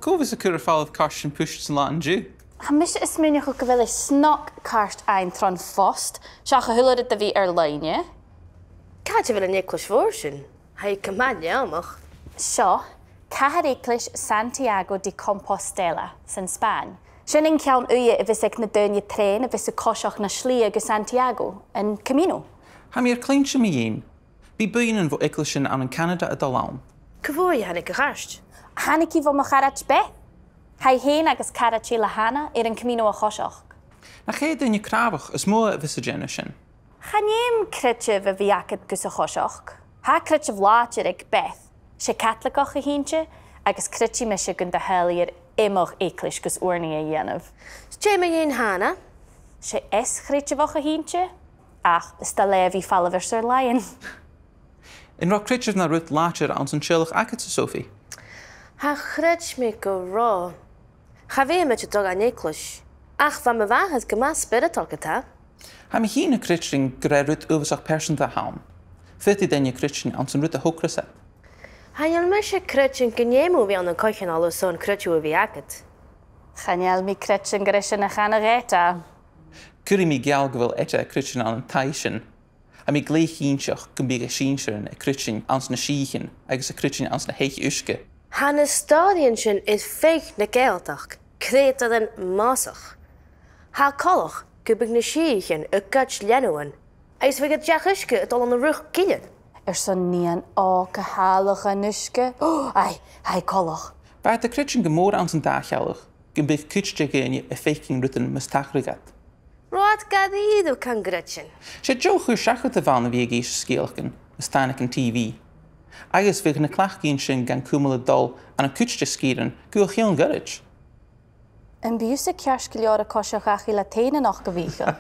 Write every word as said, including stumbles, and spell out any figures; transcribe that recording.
Cò bhios a' cur air falbh cairt am puist san latha an-diugh? Tha mise a' smaoineachadh gu bheil e snog cairt fhaighinn tron phost, seach a h-uile rud a bhith air-loidhne. Càit a bheil an eaglais mhòr sin? Tha i gu math leamach. Seo, Cathair-eaglais Santiago de Compostela, san Spàinn. Sin an ceann-uidhe a bhios aig na daoine trèana a bhios a' coiseachd na slighe gu Santiago, an Camino. Tha mi air cluinntinn mu dheidhinn. Bidh buidhnean bho eaglaisean ann an Canada a' dol ann. Cò bhuaithe a thàinig a' chairt? Thàinig i bho mo charaid Beth. Tha i fhèin agus caraid eile Hannah air an Camino a choiseachd. Nach e duine cràbhach as motha a bhios a' dèanamh sin? Chan fheum creideamh a bhith agad gus a choiseachd. Tha creideamh làidir aig Beth. 'S e Caitligeach a th' innte, agus creididh mise gun do sheall i air iomadh eaglais gus ùrnaigh a dhèanamh. 'S dè mu dheidhinn Hannah? 'S e eas-chreideamhach a th' innte, ach 's toil leatha a bhith a' falbh airson làithean. An robh creideamh na rud làidir anns an teaghlach agadsa, Sophie? Cha chreid mi gun robh. Cha bhithinn a' dol dhan eaglais. Ach bha mo mhàthair gu math spioradail ge-tà. Tha mi fhìn a' creidsinn gur e rud uabhasach pearsanta a th' ann. Faodaidh daoine creidsinn anns an rud a thogras iad. Chan eil mise a' creidsinn gun fheum thu a bhith ann an coitheanal airson creideamh a bhith agad. Chan eil mi a' creidsinn gur e sin a chanadh e, ge-tà. Cuiridh mi geall gu bheil eite a' creidsinn ann an taigh sin. Tha mi glè chinnteach gum bi a' sinnsirean a' creidsinn anns na sìthichean agus a' creidsinn anns na h-eich uisge. Tha na stòiridhean sin air feadh na Gàidhealtachd, creutairean mosach. Tha e coltach gum biodh na sìthichean a' goid leanabhan, agus bhiodh an deach-uisge a' dol ann an riochd gillean. Airson nighean òg a thàladh dhan uisge. Ò, aidh, tha e coltach. Bha iad a' creidsinn gu mòr anns an dà theaghlach gum biodh cuid de dhaoine a' faicinn rudan mus tachradh iad. Robh iad gu dearbh can creidsinn. 'S e deagh chur-seachad a bh' ann a bhith ag innse sgeulachdan mus tàinig an T V. Agus bhiodh na cleachdaidhean sin gan cumail a' dol ann an cuid de sgìrean gu a chionn ghoirid. Am bi thusa ceart gu leòr a' coiseachd dhachaigh le teine a-nochd, a Mhìcheil?